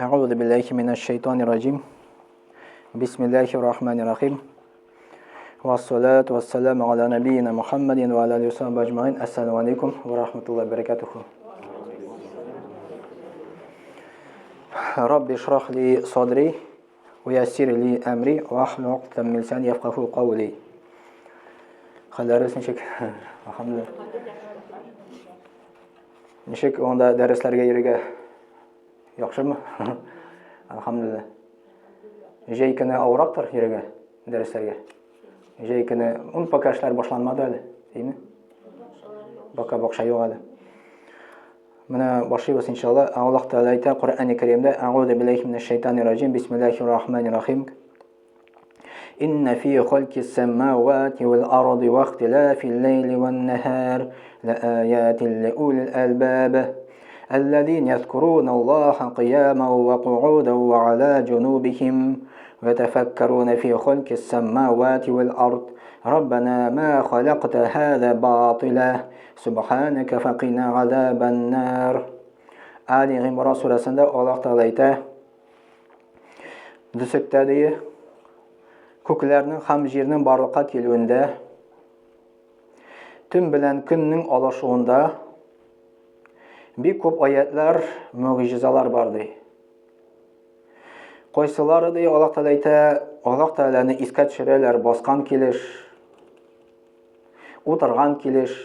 Әгъузу биллахи минәш шайтанир раҗим. Бисмиллахир рахманир рахим. Вассалату вассаламу аля набийина Мухаммадин ва аля алихи ва аджмаин. Ассаламу алейкум ва рахматуллахи ва баракатуху. Рабби шрах ли садри ва яссир ли амри ва ахлул уqдатан мин лисани яфкаху каули. Хәлләрегез ничек? Алхамдулилла. Ничек анда дәресләргә йөрергә? Яхшымы? Алхамдулилла. Җәй көне авырактыр йөрергә дәресләргә. Җәй көне, ун пока эшләр башланмады әле, димме? Пока бакча юк әле. Менә башлыйбыз иншалла. Аллаһ Тәгалә әйтә Коръәни Кәримдә: "Әгъузу биллахи минәш шайтанир раҗим. Бисмиллахир рахманир рахим. Инна фи халкис самавати вал арди ва ихтилафил лейли ван нахар лааятин лиулил албаб. الذين يذكرون الله قياما وقعودا وعلى جنوبهم ويتفكرون في خلق السماوات والأرض ربنا ما خلقت هذا باطلا سبحانك فقنا عذاب النار آل عمران сүрәсендә Аллаһ Тәгалә әйтә Дөсектә дие, күкләрнең һәм җирнең барлыкка килүендә, төн белән көннең алышуында бик күп аятлар, могҗизалар бар ди. Кайсылары ди, Аллаһ Тәгалә әйтә, Аллаһ Тәгаләне искә төшерәләр баскан килеш, утырган килеш,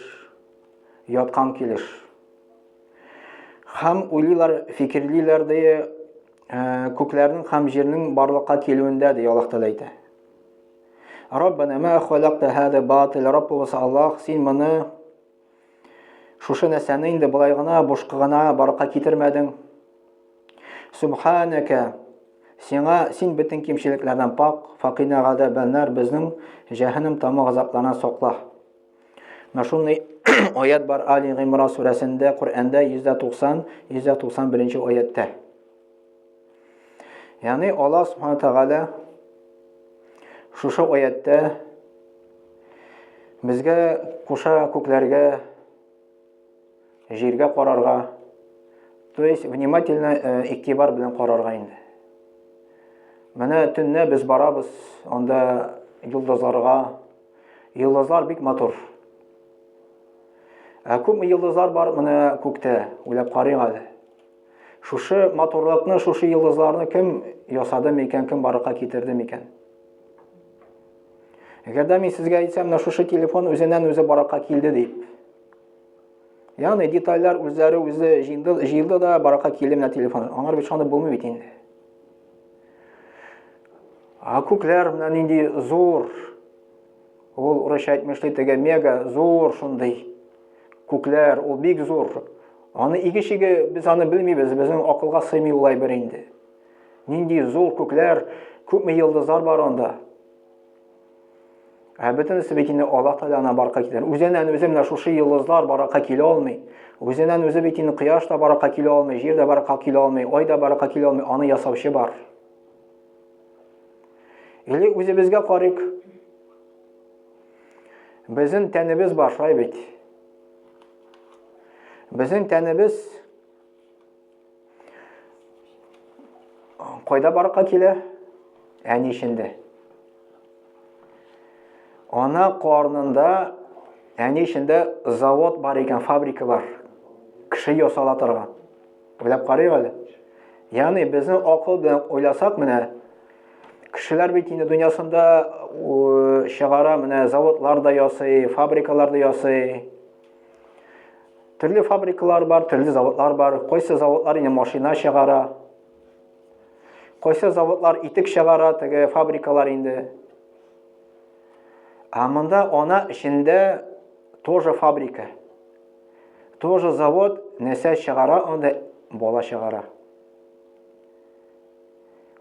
яткан килеш. Һәм уйлыйлар, фикерлиләр ди, э, күкләрнең һәм җирнең барлыкка килүендә ди Аллаһ Тәгалә әйтә. Раббана ма халакта хада батил, Раббыбыз Аллаһ, син моны шушы нәрсәне инде болай гына бушка гына барлыкка китермәдең. Субханака, сиңа син бөтен кимчелекләрдән пак, факина газабаннар, безнең җәһәннәм тамы газапларынан сакла. Менә шундый аят бар Али Гыймран сүрәсендә, Коръәндә 190, 191 аяттә. Ягъни Аллаһ Субхану Тәгалә шушы аяттә безгә куша күкләргә, җиргә карарга, то есть внимательно э, игътибар белән карарга инде. Менә төнлә без барабыз анда йолдызларга, Йолдызлар бик матур. Ә күпме йолдызлар бар менә күктә, уйлап карыйк әле. Шушы матурлыкны, шушы йолдызларны кем ясады микән, кем барлыкка китерде микән? Әгәр дә мин сезгә әйтсәм, менә шушы телефон үзеннән үзе барлыкка килде дип. Ягъни детальләр үзләре үзе җыелды, җыелды да барлыкка килде менә телефон. Аңар бит шуны булмый бит инде. Ә күкләр менә нинди зур. Ул урысча әйтмешли теге мега зур шундый. Күкләр, ул бик зур. Аны иге-чиге без аны белмибез, безнең акылга сыймый ул әйбер инде. Нинди зур күкләр, күпме йолдызлар бар анда. Ә бөтенесе бит инде Аллаһ Тәгалә ана барка китер. Үзеннән үзе менә шушы йолдызлар барака килә алмый. Үзеннән үзе бит инде кояш та барака килә алмый, җир дә барака килә алмый, ай да барака килә алмый. Аны ясаучы бар. Или үзебезгә карыйк. Безнең тәнебез бар, шулай бит. Безнең тәнебез кайда барырга килә? Әни эчендә. Ана карнында әни эчендә завод бар икән, фабрика бар. Кеше ясала торган. Уйлап карыйк әле. Ягъни безнең акыл белән уйласак, менә кешеләр бит инде дөньясында чыгара, менә заводлар да ясый, фабрикалар да ясый. Төрле фабрикалар бар, төрле заводлар бар. Кайсы заводлар инде машина чыгара. Кайсы заводлар итек чыгара, теге фабрикалар инде. Ә монда ана эчендә тоже фабрика. Тоже завод нәрсә чыгара, анда бала чыгара.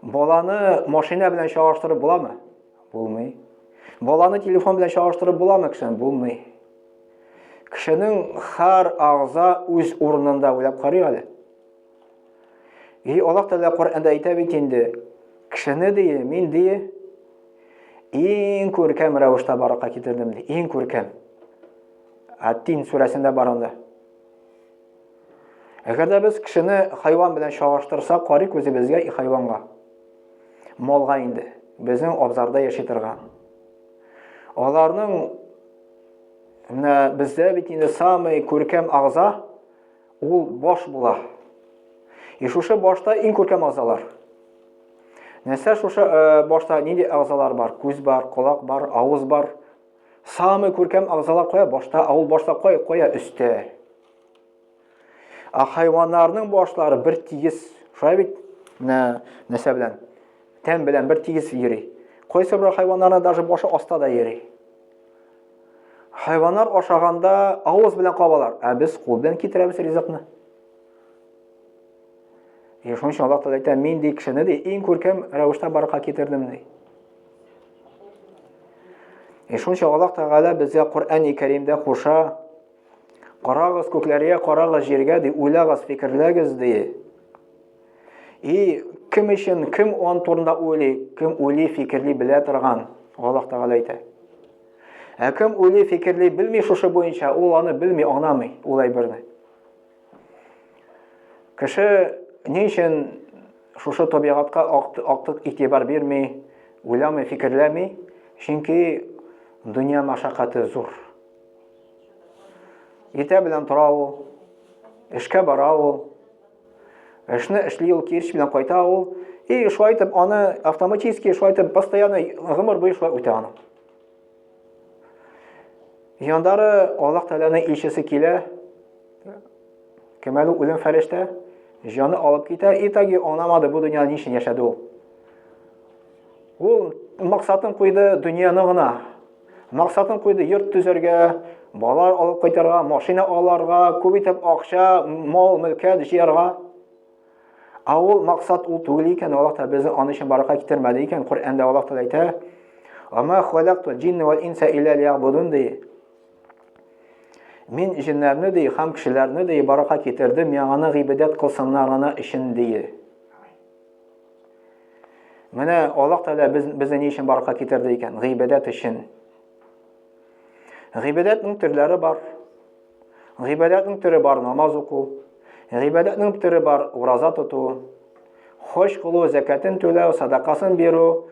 Баланы машина белән чагыштырып буламы? Булмый. Баланы телефон белән чагыштырып буламы кешене? Булмый. Кешенең һәр агъза үз урынында уйлап карыйк әле. И Аллаһ Тәгалә Коръәндә әйтә бит инде, кешене ди, мин ди, иң күркәм рәвештә баракка китердем ди, иң күркәм. Ат-Тин сүрәсендә бар анда. Әгәр дә без кешене хайван белән чагыштырсак, карыйк үзебезгә и хайванга. Малга инде. Безнең абзарда яши торган. Аларның менә бездә бит инде самый күркәм агза ул баш була. И шушы башта иң күркәм агзалар. Нәрсә шушы э, башта нинди агзалар бар? Күз бар, колак бар, авыз бар. Самый күркәм агзалар кая башта, ә ул башта кая, кая өстә. Ә хайваннарның башлары бер тигез, шулай бит, менә нәрсә белән, тән белән бер тигез йөри. Кайсы бер хайваннарның даже башы аста да йөри. Хайваннар ашаганда авыз белән кабалар, ә без кул белән китерәбез ризыкны. И шуның өчен Аллаһ Тәгалә әйтә, мин ди кешене ди иң күркәм рәвештә баракка китердем ди. И шуның өчен Аллаһ Тәгалә безгә Коръән-и Кәримдә куша, Карагыз күкләргә, карагыз җиргә, ди, уйлагыз, фикерләгез, ди. И кем өчен, кем он турында уйлый, кем уйлый, фикерли белә торган, Аллаһ Тәгалә әйтә. Ә кем уйлый, фикерли белми шушы буенча, ул аны белми, аңламый ул әйберне. Кеше ни өчен шушы табигатькә актык игътибар бирми, уйламый, фикерләми? Чөнки дөнья мәшәкате зур. Иртә белән тора ул, эшкә бара ул, эшне эшли ул, кич белән кайта ул. И шулай итеп аны автоматически шулай итеп постоянно гомер буе шулай үтә аның. Яндары Аллаһ Тәгаләнең илчесе килә. Кем әле үлем фәрештә? Җаны алып китә, и таги аңламады бу дөньяда ни өчен яшәде ул. Ул максатын куйды дөньяны гына. Максатын куйды йорт төзергә, балалар алып кайтырга, машина аларга, күп итеп акча, мал, мөлкәт җыярга. Ә ул максат ул түгел икән, Аллаһ та безне аның өчен баракка китермәде икән. Коръәндә Аллаһ та әйтә: "Ама халакту джинна вал инса илля лиябудун" ди. Мин җиннәрне ди һәм кешеләрне ди баракка китердем, миңа гыйбадәт кылсыннар гына өчен ди. Менә Аллаһ Тәгалә без, безне ни өчен барлыкка китерде икән? Гыйбадәт өчен. Гыйбадәтнең төрләре бар. Гыйбадәтнең төре бар намаз уку. Гыйбадәтнең төре бар ураза тоту. Хош кылу, зәкәтен түләү, садакасын бирү.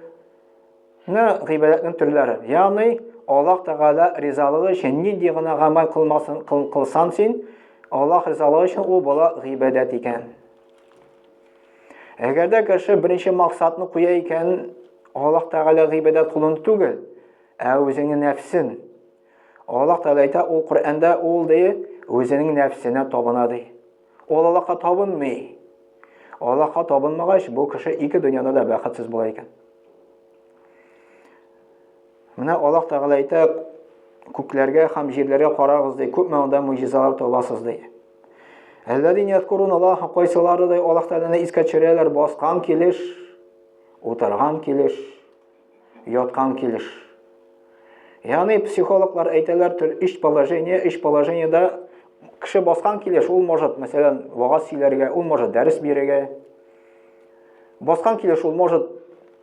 Менә гыйбадәтнең төрләре. Ягъни Аллаһ Тәгалә ризалыгы өчен нинди генә гамәл кылмасын кылсан син, Аллаһ ризалыгы өчен ул була гыйбадәт икән. Әгәр дә кеше беренче максатны куя икән, Аллаһ Тәгалә гыйбадәт кылуны түгел, ә үзенең нәфсен. Аллаһ Тәгалә әйтә, ул Коръәндә ул ди, үзенең нәфсенә табына ди. Ул Аллаһка табынмый. Аллаһка табынмагач, бу кеше ике дөньяда да бәхетсез була икән. Менә Аллаһ Тәгалә әйтә, күкләргә һәм җирләргә карагыз ди, күпме анда муҗизалар табасыз ди. Әлләзин язкурун Аллаһ кайсылары ди Аллаһ Тәгаләне искә төшерәләр баскан килеш, утырган килеш, яткан килеш. Ягъни психологлар әйтәләр, төр өч положение, өч положениедә кеше баскан килеш, ул может, мәсәлән, вагаз сөйләргә, ул может дәрес бирергә. Баскан килеш ул может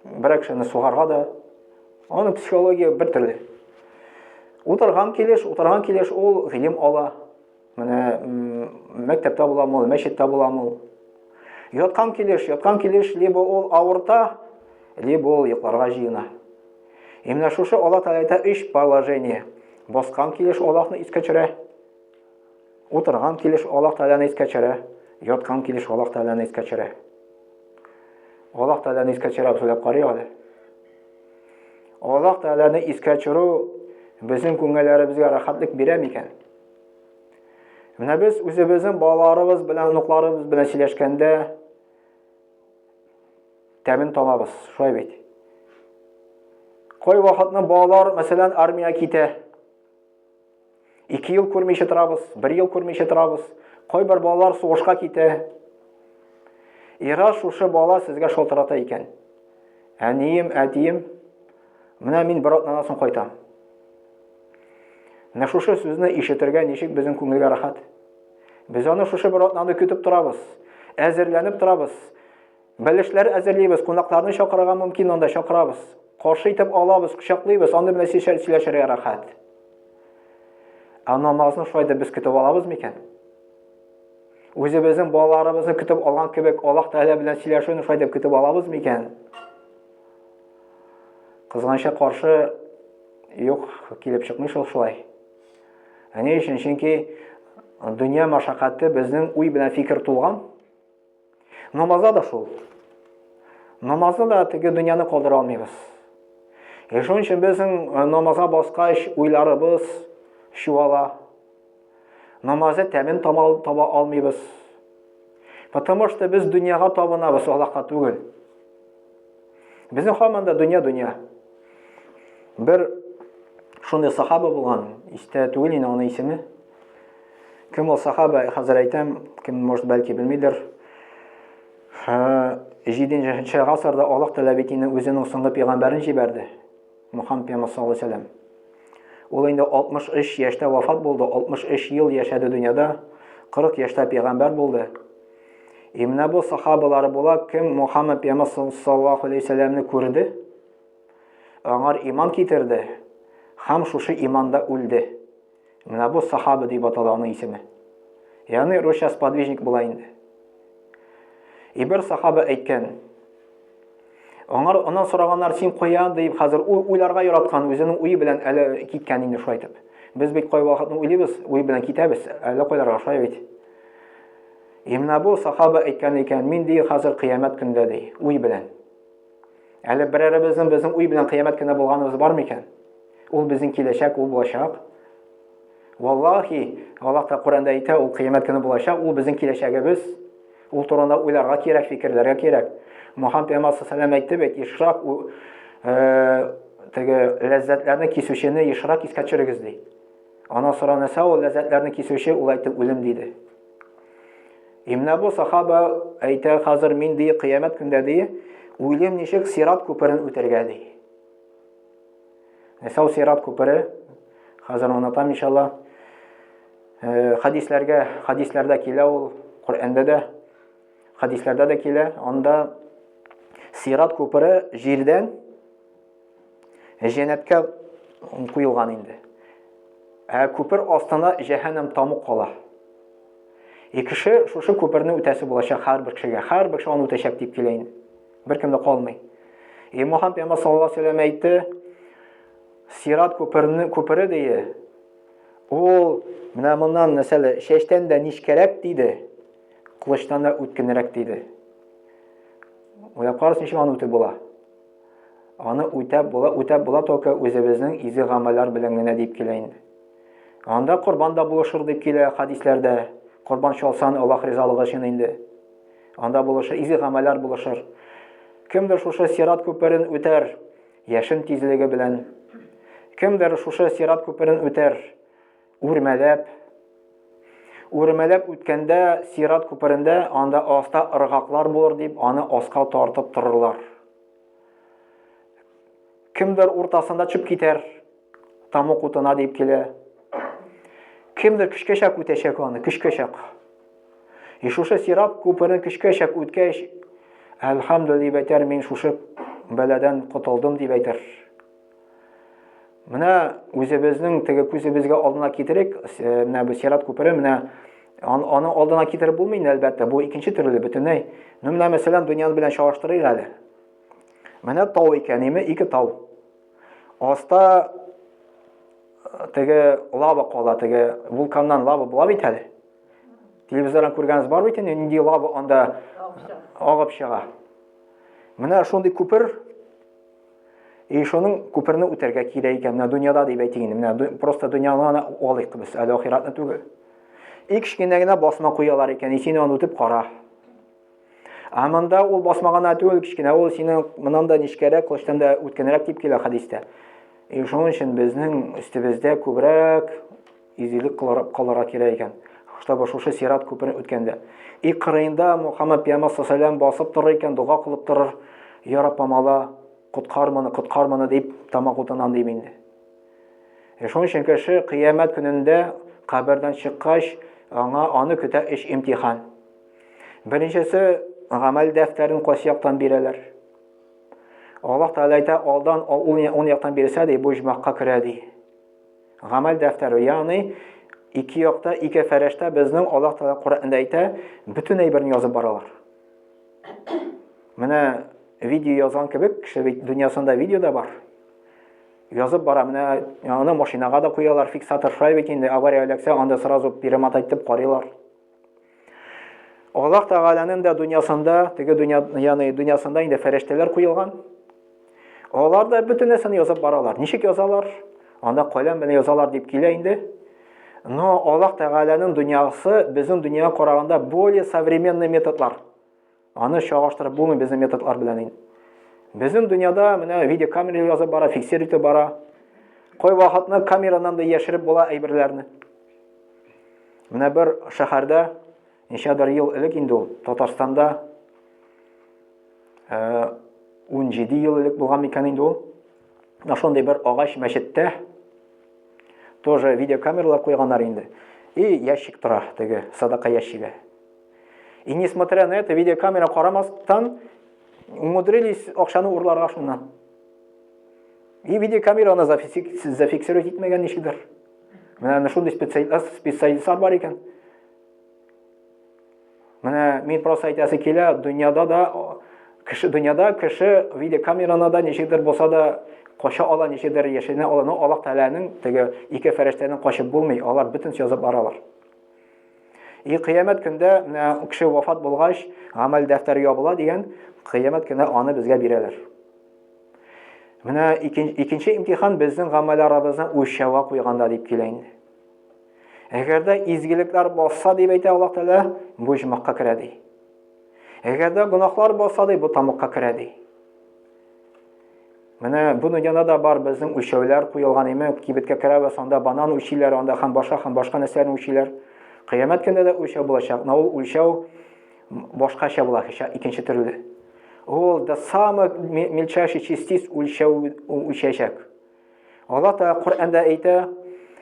берәр кешене сугарга да. Аның психология бер төрле. Утырган килеш, утырган килеш ул гыйлем ала. Менә мәктәптә буламы ул, мәчеттә буламы ул. Яткан килеш, яткан килеш либо ул авырта, либо ул йокларга җыена. И менә шушы Аллаһ Тәгалә әйтә өч положение. Баскан килеш Аллаһны искә төшерә. Утырган килеш Аллаһ Тәгаләне искә төшерә, яткан килеш Аллаһ Тәгаләне искә төшерә. Аллаһ Тәгаләне искә төшерә сөйләп карыйк әле. Аллаһ Тәгаләне искә төшерү безнең күңелләребезгә рәхәтлек бирә микән? Менә без үзебезнең балаларыбыз белән, оныкларыбыз белән сөйләшкәндә тәмен табабыз, шулай бит. Кай вакытны балалар, мәсәлән, армия китә. Ике ел күрмичә торабыз, бер ел күрмичә торабыз. Кайбер балалар сугышка китә. Ира шушы бала сезгә шалтырата икән. Әнием, әтием, менә мин бер атнадан соң кайтам. Менә шушы сүзне ишетергә ничек безнең күңелгә рәхәт. Без аны шушы бер атнаны көтеп торабыз, әзерләнеп торабыз. Бәлешләр әзерлибез, кунакларны чакырырга мөмкин, анда чакырабыз. Каршы итеп алабыз, кочаклыйбыз, анда белән сөйләшергә рәхәт. Ә намазны шулай да без көтеп алабыз микән? Үзебезнең балаларыбызны көтеп алган кебек Аллаһ Тәгалә белән сөйләшүне шулай дип көтеп алабыз микән? Кызганычка каршы, юк, килеп чыкмый шул шулай. Ә ни өчен? Чөнки дөнья мәшәкате безнең уй белән фикер тулган. Намазда да шул. Намазда да теге дөньяны калдыра алмыйбыз. И шуның өчен безнең э, намазга баскач уйларыбыз чуала. Намазы тәмен таба алмыйбыз. Потому что без дөньяга табынабыз, Аллаһка түгел. Безнең һаман да дөнья дөнья. Бер шундый сахаба булган, истә түгел инде аның исеме. Кем ул сахаба, хәзер әйтәм, кем может бәлки белмидер. 7 гасырда Аллаһ Тәгалә бит инде үзенең соңгы пәйгамбәрен җибәрде. Мухаммад пәйгамбәр саллаллаһу алейһи вәсәлләм. Ул инде 63 яшьтә вафат булды, 63 ел яшәде дөньяда, 40 яшьтә пәйгамбәр булды. И менә бу сахабалары була, кем Мухаммад пәйгамбәр саллаллаһу алейһи вәсәлләмне күрде, аңар иман китерде һәм шушы иманда үлде. Менә бу сахаба дип атала аның исеме. Ягъни русча сподвижник була инде. И бер сахаба әйткән, Аңар аннан сораганнар, син каян дип, хәзер уй уйларга яраткан, үзенең уе белән әле киткән инде шулай итеп. Без бит кайвакытны уйлыйбыз, уй белән китәбез, әллә кайларга шулай бит. И менә бу сахаба әйткән икән, мин ди хәзер кыямәт көндә ди, уй белән. Әле берәребезнең безнең уй белән кыямәт көндә булганыбыз бар микән? Ул безнең киләчәк, ул булачак. Валлахи, Аллаһ та Коръәндә әйтә, ул кыямәт көне булачак, ул безнең киләчәгебез. Ул турында уйларга кирәк, фикерләргә кирәк. Мухаммад пәйгамбәр саллаллаху әйтте бит, ешрак э, теге ләззәтләрне кисүчене ешрак искә төшерегез ди. Ана сора нәрсә ул ләззәтләрне кисүче, ул әйтте үлем диде. И менә бу сахаба әйтә, хәзер мин ди кыямәт көндә ди, уйлыйм ничек сират күперен үтәргә ди. Нәрсә ул сират күпере? Хәзер онытам иншалла. Э, хәдисләргә, хәдисләрдә килә ул, Коръәндә дә, хәдисләрдә дә килә. Анда сират күпере җирдән җәннәткә куелган инде. Ә күпер астына җәһәннәм тамук кала. И кеше шушы күперне үтәсе булачак һәрбер кешегә. Һәрбер кеше аны үтәчәк дип килә инде. Беркем дә калмый. И Мухаммад пәйгамбәр саллаллаһу алейһи вәсәлләм әйтте, Сират күперне күпере дие. Ул менә моннан мәсәлә чәчтән дә нечкәрәк диде, кылычтан да үткенрәк диде. Уйлап карагыз, ничек аны үтеп була? Аны үтәп була, үтәп була только үзебезнең изге гамәлләр белән генә дип килә инде. Анда корбан да булышыр дип килә хадисләрдә. Корбан чалсан Аллаһ ризалыгы өчен инде. Анда булышыр, изге гамәлләр булышыр. Кемдер шушы сират күперен үтәр, яшен тизлеге белән. Кемдер шушы сират күперен үтәр, үрмәләп. Үрмәләп үткәндә сират күперендә анда аста ыргаклар булыр дип, аны аска тартып торырлар. Кемдер уртасында төшеп китәр, тамук утына дип килә. Кемдер көчкә чак үтәчәк аны, көчкә чак. И шушы сират күперен көчкә чак үткәч, әлхәмдүлилләһ дип әйтер, мин шушы бәладән котылдым дип әйтер. Менә үзебезнең теге күзебезгә алдына китерик, э, менә бу сират күпере, менә аны алдына китереп булмый инде, әлбәттә, бу икенче төрле бөтенләй. Ну, менә мәсәлән, дөньяны белән чагыштырыйк әле. Менә тау икән, име, ике тау. Аста э, теге лава кала, теге вулканнан лава була бит әле. Телевизордан күргәнегез бар бит инде, нинди лава анда агып чыга. Менә шундый күпер, и шуның күперне үтәргә кирәк икән. Менә дөньяда дип әйтик инде. Менә просто дөньяны гына алыйк без, әле ахиратны түгел. И кечкенә генә басма куялар икән, и син аны үтеп кара. Ә монда ул басма гына түгел, кечкенә ул синең моннан да нечкәрәк, кылычтан да үткенрәк дип килә хәдистә. И шуның өчен безнең өстебездә күбрәк изгелек кылырга кирәк икән. Чтобы шушы сират күперен үткәндә. И кырыенда Мухаммад пәйгамбәр саллаллаху басып торыр икән, дога кылып торыр. Я Раббым Алла, коткар моны, коткар моны дип тамак утыннан дип инде. И шуның өчен кеше кыямәт көнендә кабердән чыккач, аңа аны көтә өч имтихан. Беренчесе, гамәл дәфтәрен кайсы яктан бирәләр? Аллаһ Тәгалә әйтә, алдан ул ун яктан бирсә, ди, бу иҗмахка керә, ди. Гамәл дәфтәре, ягъни Ике якта ике фәрештә безнең Аллаһ Тәгалә Коръәндә әйтә, бөтен әйберне язып баралар. Менә видео язган кебек, кеше бит дөньясында видео да бар. Язып бара, менә аны машинага да куялар, фиксатор шулай бит инде, авария эләксә, анда сразу перемотать итеп карыйлар. Аллаһ Тәгаләнең дә дөньясында, теге дөнья, ягъни дөньясында инде фәрештәләр куелган. Алар да бөтен нәрсәне язып баралар. Ничек язалар? Анда каләм белән язалар дип килә инде. Но Аллаһ Тәгаләнең дөньясы безнең дөньяга караганда более современный методлар. Аны чагыштырып булмый безнең методлар белән инде. Безнең дөньяда менә видеокамера язып бара, фиксировать итеп бара. Кай вакытны камерадан да яшереп була әйберләрне. Менә бер шәһәрдә ничәдер ел элек инде ул Татарстанда 17 ел элек булган микән инде ул. Менә шундый бер агач мәчеттә тоже видеокамералар куйганнар инде. И ящик тора теге садака ящигы. И несмотря на это, видеокамера карамастан умудрились акчаны урларга шуннан. И видеокамера аны зафиксировать итмәгән ничектер. Менә шундый специалистлар бар икән. Менә мин просто әйтәсе килә, дөньяда да кеше дөньяда кеше видеокамераны да ничектер булса да кача ала, ничектер яшенә ала. Но Аллаһ Тәгаләнең теге ике фәрештәнең качып булмый, алар бөтен язып баралар. И кыямәт көндә менә кеше вафат булгач, гамәл дәфтәре ябыла дигән, кыямәт көндә аны безгә бирәләр. Менә икенче имтихан безнең гамәлләребезне үлчәүгә куйганда дип килә инде. Әгәр дә изгелекләр басса дип әйтә Аллаһ Тәгалә, бу җмахка керә ди. Әгәр дә гөнаһлар басса ди, бу тамыкка керә ди. Менә бу дөньяда да бар безнең үлчәүләр куелган име, кибеткә керәбез, анда банан үлчиләр, анда һәм башка һәм башка нәрсәләрне үлчиләр. Кыямәт көндә дә үлчәү булачак. Но ул үлчәү башкача була, икенче төрле. Ул до самых мельчайших частиц үлчәү үлчәчәк. Алла Тәгалә Коръәндә әйтә,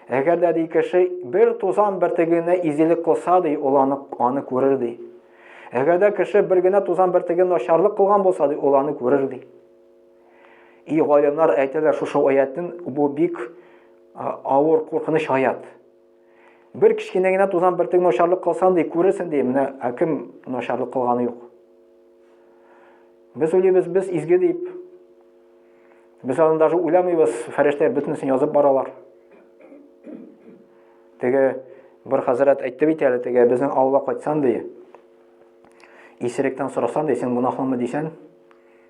әгәр дә ди кеше бер тузан бөртегенә изгелек кылса ди, ул аны аны күрер ди. Әгәр дә кеше бер генә тузан бөртеге начарлык кылган булса ди, ул аны күрер ди. И галимнар әйтәләр шушы аятын, бу бик авыр, куркыныч аят. Бер кечкенә генә тузан бөртеге начарлык кылсаң ди, күрерсең ди, менә ә кем начарлык кылганы юк. Без уйлыйбыз, без изге дип. Без аны даже уйламыйбыз, фәрештәләр бөтенесен язып баралар. Теге бер хәзрәт әйтте бит әле, теге безнең авылга кайтсан ди. Исеректән сорасан ди, син гөнаһлымы дисән,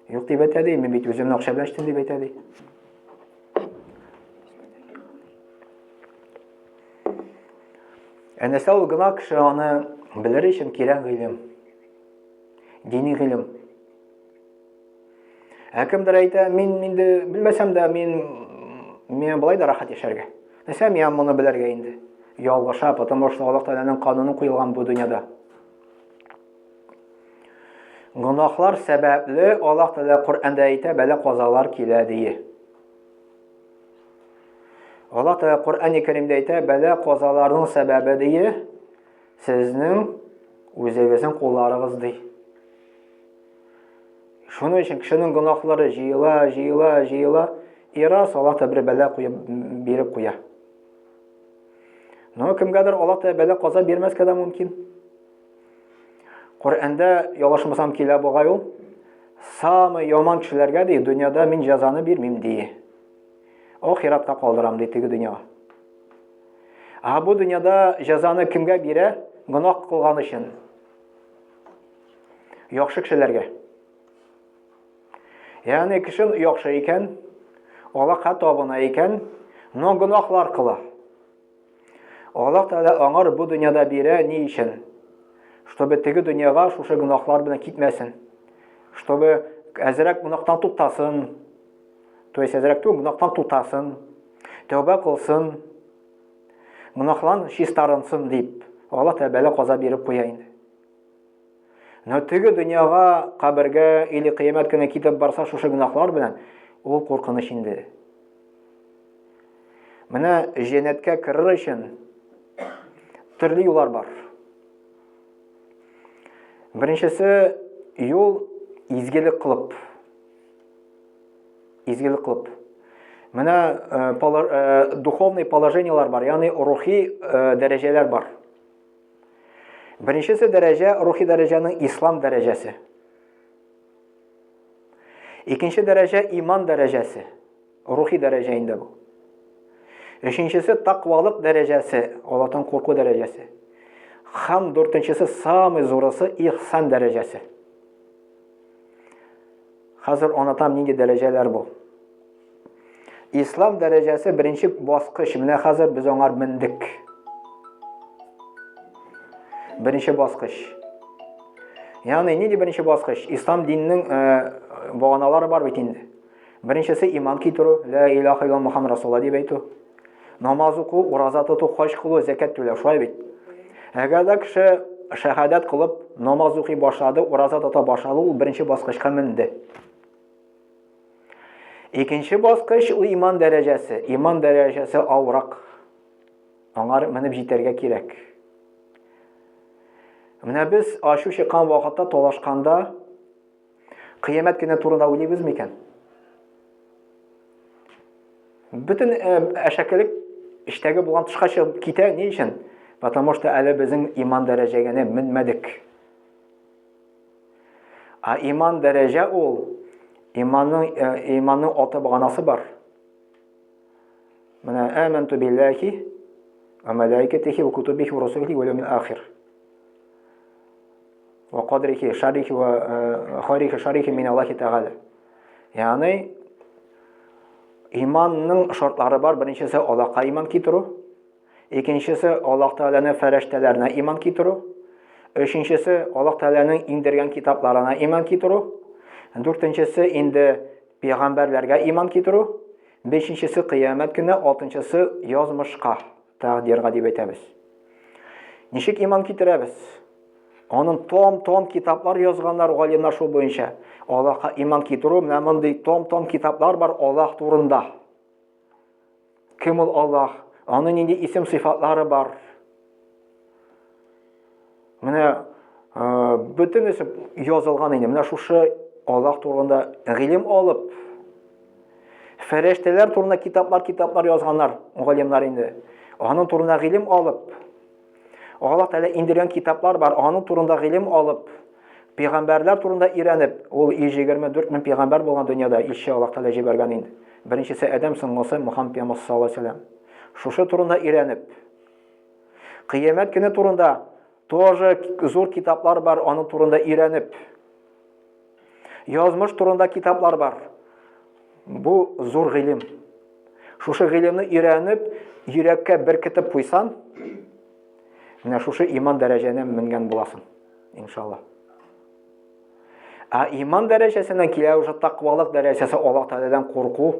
юк дип әйтә ди, мин бит үземне акча белән эчтем дип әйтә ди. Ә нәрсә ул гөнаһ кеше аны белер өчен кирәк гыйлем. Дини гыйлем. Ә кемдер әйтә, мин инде белмәсәм дә, мин миңа болай да рәхәт яшәргә. Нәрсә миңа моны белергә инде? Ялгыша, потому что Аллаһ Тәгаләнең кануны куелган бу дөньяда. Гөнаһлар сәбәпле Аллаһ Тәгалә Коръәндә әйтә, бәла казалар килә дие. Аллаһ Тәгалә Коръән-и Кәримдә әйтә, бәла казаларның сәбәбе дие сезнең үзегезнең кулларыгыз ди. Шуның өчен кешенең гөнаһлары җыела, җыела, җыела, и раз Аллаһ та бер бәла куеп биреп куя. Но кемгәдер Аллаһ та бәла каза бирмәскә дә мөмкин. Коръәндә ялгышмасам килә бугай ул. Самый яман кешеләргә ди, дөньяда мин җәзаны бирмим ди. Ахиратка калдырам ди теге дөньяга. Ә бу дөньяда җәзаны кемгә бирә? Гөнаһ кылган өчен. Яхшы кешеләргә. Ягъни кеше яхшы икән, Аллаһка табына икән, но гөнаһлар кыла. Аллаһ Тәгалә аңар бу дөньяда бирә ни өчен? Чтобы теге дөньяга шушы гөнаһлар белән китмәсен. Чтобы әзрәк гөнаһтан туктасын. То есть әзрәк түгел, гөнаһтан туктасын. Тәүбә кылсын. Гөнаһлан чистарынсын дип, Аллаһ Тәгалә бәла каза биреп куя инде. Но теге дөньяга, кабергә или кыямәт көне китеп барса шушы гөнаһлар белән, ул куркыныч инде. Менә җәннәткә керер өчен төрле юллар бар. Беренчесе юл изгелек кылып. Изгелек кылып. Менә э, э, духовный положениелар бар, ягъни рухи э, дәрәҗәләр бар. Беренчесе дәрәҗә, рухи дәрәҗәнең ислам дәрәҗәсе. Икенче дәрәҗә иман дәрәҗәсе. Рухи дәрәҗә инде бу. Өченчесе тақвалык дәрәҗәсе, Аллаһтан курку дәрәҗәсе. Һәм дүртенчесе самый зурысы ихсан дәрәҗәсе. Хәзер анатам нинди дәрәҗәләр бу. Ислам дәрәҗәсе беренче баскыч. Менә хәзер без аңар мендек. Беренче баскыч. Ягъни нинди беренче баскыч? Ислам диненең э, баганалары бар бит инде. Беренчесе иман китерү, ла илаха илlallah Мухаммад расулла дип әйтү. Намаз уку, ураза тоту, хаҗ кылу, зәкят түләү, шулай бит. Әгәр дә кеше шәһадәт кылып, намаз укый башлады, ураза тота башлады, ул беренче баскычка менде. Икенче баскыч ул иман дәрәҗәсе. Иман дәрәҗәсе авырак. Аңар менеп җитәргә кирәк. Менә без ачу чыккан вакытта талашканда Кыямәт көне турында уйлыйбыз микән? Бөтен э, әшәкелек эчтәге булган тышка чыгып китә, ни өчен? Потому что әле безнең иман дәрәҗәгә менмәдек. А иман дәрәҗә ул иманның э, иманның алты баганасы бар. Менә аманту биллахи ва малаикатихи ва кутубихи ва русулихи ва ямил ахир. Ва кадрихи шарихи ва э, хайрихи шарихи мин Аллахи Тәгалә. Ягъни иманның шартлары бар. Беренчесе Аллаһка иман китерү. Икенчесе Аллаһ Тәгаләнең фәрештәләренә иман китерү. Өченчесе Аллаһ Тәгаләнең иңдергән китапларына иман китерү. Дүртенчесе инде пәйгамбәрләргә иман китерү. Бишенчесе кыямәт көне, алтынчысы язмышка, тәкъдирга дип әйтәбез. Ничек иман китерәбез? Аның том-том китаплар язганнар галимнар шул буенча. Аллаһка иман китерү, менә мондый том-том китаплар бар Аллаһ турында. Кем ул Аллаһ? Аның нинди исем сыйфатлары бар? Менә э, бөтенесе язылган инде. Менә шушы Аллаһ турында гыйлем алып, фәрештәләр турында китаплар, китаплар язганнар галимнар инде. Аның турында гыйлем алып, Аллаһ Тәгалә индергән китаплар бар, аның турында гыйлем алып, пәйгамбәрләр турында өйрәнеп, ул 124 мең пәйгамбәр булган дөньяда илче Аллаһ Тәгалә җибәргән инде. Беренчесе Адәм, соңгысы Мухаммад пәйгамбәр саллаллаһу алейһи вәсәлләм. Шушы турында өйрәнеп, Кыямәт көне турында тоже зур китаплар бар, аның турында өйрәнеп. Язмыш турында китаплар бар. Бу зур гыйлем. Шушы гыйлемне өйрәнеп, йөрәккә беркетеп куйсан, менә шушы иман дәрәҗәне менгән буласың, иншалла. Ә иман дәрәҗәсеннән килә уже тәкъвалык дәрәҗәсе, Аллаһ Тәгаләдән курку.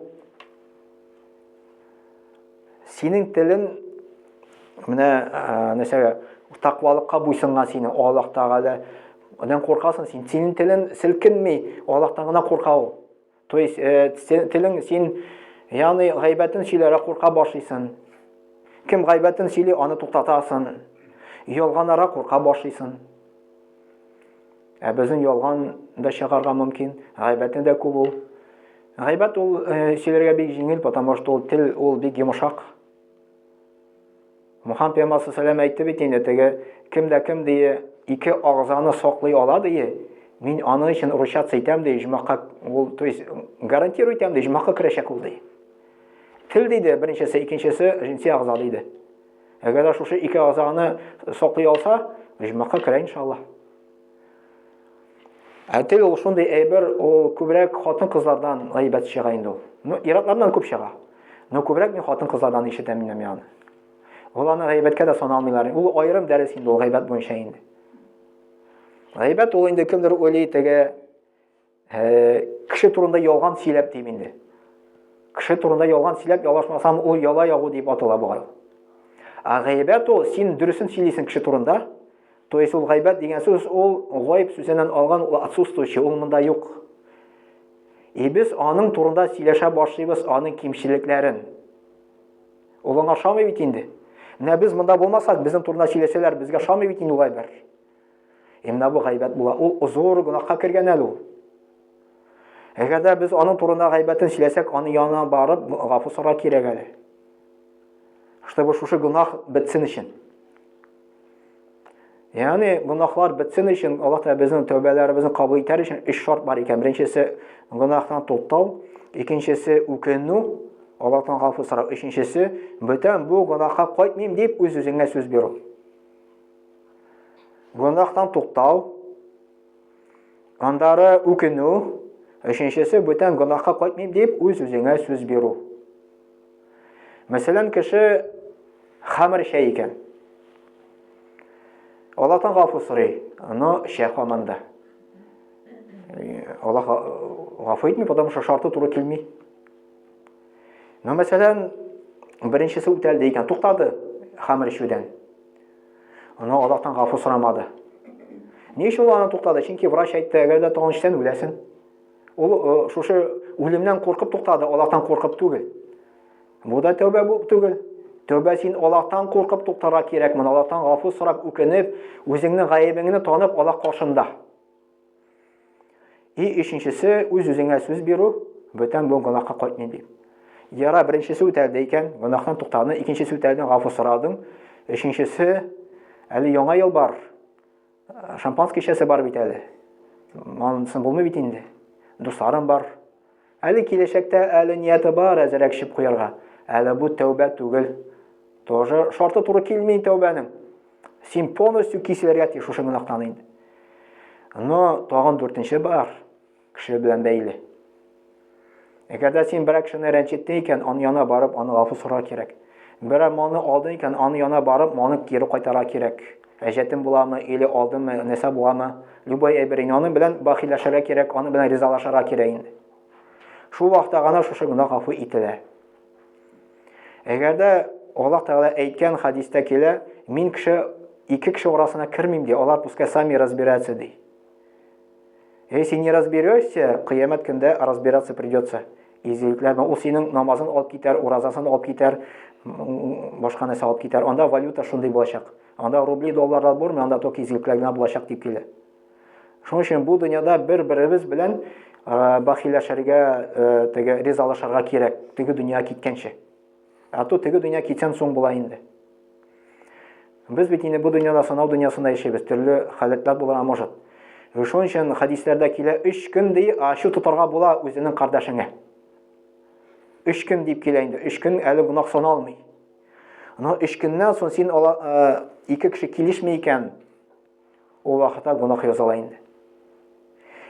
Синең телен менә нәрсәгә тәкъвалыкка буйсынган синең Аллаһ Тәгалә Аннан куркасың син. Синең телең селкенми, Аллаһтан гына курка ул. То есть э, телең син ягъни гайбәтен сөйләргә курка башлыйсың. Кем гайбәтен сөйли, аны туктатасың. Ялганара курка башлыйсың. Ә безнең ялган да чыгарга мөмкин, гайбәтне дә күп ул. Гайбәт ул э, сөйләргә бик җиңел, потому что ул тел ул бик йомшак. Мухаммад пәйгамбәр саллаллаху әйтте бит инде теге кем дә кем дие ике агзаны саклый ала дие, мин аның өчен ручаться итәм ди, җмахка ул, то есть гарантирую итәм ди, җмахка керәчәк ул ди. Тел диде, беренчесе, икенчесе җенси агза диде. Әгәр дә шушы ике агзаны саклый алса, җмахка керә иншаллаһ. Ә тел ул шундый әйбер, ул күбрәк хатын-кызлардан гайбәт чыга инде ул. Ну, ир-атлардан күп чыга. Но күбрәк мин хатын-кызлардан ишетәм инде мин аны. Ул аны гайбәткә дә саналмыйлар. Ул аерым дәрес инде ул гайбәт буенча инде. Гайбәт ул инде кемдер уйлый теге э, кеше турында ялган сөйләп дим инде. Кеше турында ялган сөйләп ялашмасам, ул яла ягу дип атала бугай. Ә гайбәт ул син дөресен сөйлисең кеше турында, То есть ул гайбәт дигән сүз ул гайб сүзеннән алган, ул отсутствующий, ул монда юк. И без аның турында сөйләшә башлыйбыз, аның кимчелекләрен. Ул аңа ошамый бит инде. Менә без монда булмасак, безнең турында сөйләсәләр, безгә ошамый бит инде ул әйбер. И менә бу гайбәт була. Ул зур гөнаһка кергән әле ул. Әгәр дә без аның турында гайбәтен сөйләсәк, аның янына барып гафу сорарга кирәк әле. Чтобы шушы гөнаһ бетсен өчен. Ягъни гөнаһлар бетсен өчен, Аллаһ Тәгалә безнең тәүбәләребезне кабул итәр өчен өч шарт бар икән. Беренчесе гөнаһтан туктау, икенчесе үкенү, Аллаһтан гафу сорау, өченчесе бүтән бу гөнаһка кайтмыйм дип үз-үзеңә сүз бирү. Гөнаһтан туктау, Аннары үкенү, өченчесе бүтән гөнаһка кайтмыйм дип үз-үзеңә сүз бирү. Мәсәлән, кеше хәмер эчә икән. Аллаһтан гафу сорый, но эчә һаман да. Аллаһ гафу итми, потому что шарты туры килми. Но мәсәлән, беренчесе үтәлде икән, туктады хәмер эчүдән. Но Аллаһтан гафу сорамады. Ни өчен ул аны туктады? Чөнки врач әйтте, әгәр дә тагын эчсәң үләсең. Ул э, шушы үлемнән куркып туктады, Аллаһтан куркып түгел. Бу да тәүбә бу түгел. Тәүбә син Аллаһтан куркып туктарга кирәк, моны Аллаһтан гафу сорап, үкенеп, үзеңнең гаебеңне танып Аллаһ каршында. И өченчесе, үз-үзеңә сүз бирү, бүтән бу гөнаһка кайтмыйм дип. Яра беренчесе үтәлде икән, гөнаһтан туктадың, икенчесе үтәлде, гафу сорадың. Өченчесе, әле яңа ел бар. Шампанский эчәсе бар бит әле. Монысын булмый бит инде. Дусларым бар. Әле киләчәктә әле нияте бар әзерәк эчеп куярга. Әле бу тәүбә түгел. Тоже шарты туры килми тәүбәнең. Син полностью киселергә тиеш шушы гөнаһтан инде. Но тагын дүртенче бар, кеше белән бәйле. Әгәр дә син берәр кешене рәнҗеттең икән, аның янына барып, аны гафу сорарга кирәк. Берәр малны алдың икән, аның янына барып, малны кире кайтарырга кирәк. Әҗәтең буламы, или алдыңмы, нәрсә буламы, любой әйбер инде аның белән бахилләшергә кирәк, аның белән ризалашырга кирәк инде. Шул вакытта гына шушы гөнаһ гафу ителә. Әгәр дә Аллаһ Тәгалә әйткән хәдистә килә, мин кеше ике кеше арасына кермим ди, алар пускай сами разбираются ди. Если не разберешься, кыямәт көндә разбираться придется. Изгелекләр ул синең намазын алып китәр, уразасын алып китәр, башка нәрсә алып китәр. Анда валюта шундый булачак. Анда рубли, долларлар булмый, анда только изгелекләр генә булачак дип килә. Шуның өчен бу дөньяда бер-беребез белән бахиләшергә, теге ризалашырга кирәк, теге дөнья киткәнче. Ә то теге дөнья китсән соң була инде. Без бит инде бу дөньяда сынау дөньясында яшибез, төрле халәтләр булырга может. Шуның өчен хәдисләрдә килә, өч көн ди, ачу тотарга була үзенең кардәшеңә. Өч көн дип килә инде, өч көн әле гөнаһ саналмый. Но өч көннән соң син ала, ике кеше килешми икән, Ул вакытта гөнаһ языла инде.